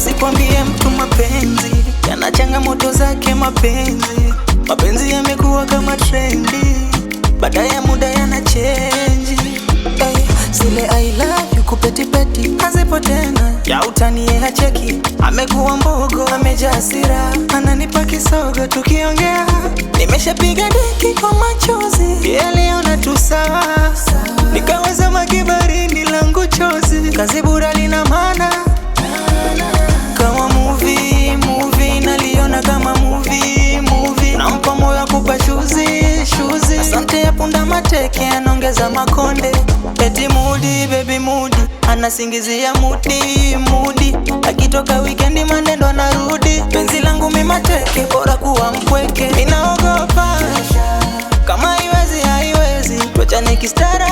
Asikwambie mtu mapenzi yana changamoto zake. Mapenzi, mapenzi yamekuwa kama trendi, baada ya muda yana change. Hey, zile I love you kupetipeti hazipo tena, ya utanie hacheki, amekuwa mbogo, amejaa hasira, ananipa kisogo tukiongea, nimeshapiga deki kwa machozi, yaliona tu sawa, nikaweza makibarini langu chozi, kazi bura lina maana kama movie, movie naliona kama movie, movie nampa moyo kupa shuzi shuzi, asante ya punda mateke anaongeza makonde, eti mudi baby mudi anasingizia mudi mudi, akitoka wikendi manendo anarudi, penzi langu mimateke, bora kuwa mpweke, ninaogopa kama haiwezi haiwezi, tuachane kistaarabu.